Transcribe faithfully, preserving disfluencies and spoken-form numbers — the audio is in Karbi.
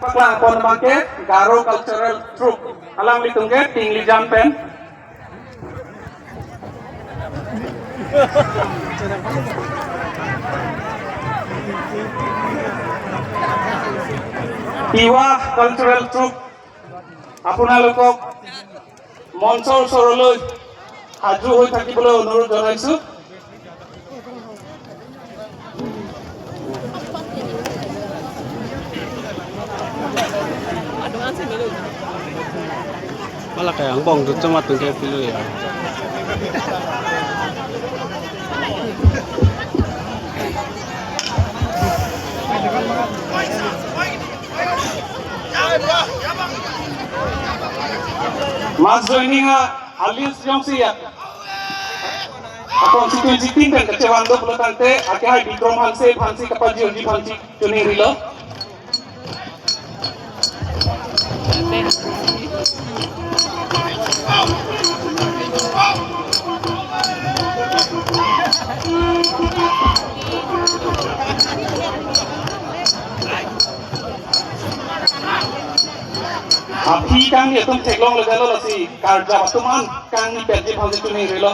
Paklang pon abangke Garo Cultural Troupe. Alanglitum ke Tinglijam pen. Tiwa Cultural Troupe, আপোনালোকক মঞ্চৰ ওচৰলৈ সাজু হৈ থাকিবলৈ অনুৰোধ জনাইছো। Wala kaya ang bong dun chama tung kaya pilo ya. Mass joining a-list jongsi ya. A-constituency tin pen kachevang do pulo tangte, akehai Bikram Hanse aphansi kapajirji aphansi choningrilo. Aphi kangni atum theklong lejalo, lasi karjap atum an kangni petji aphansi choningrilo.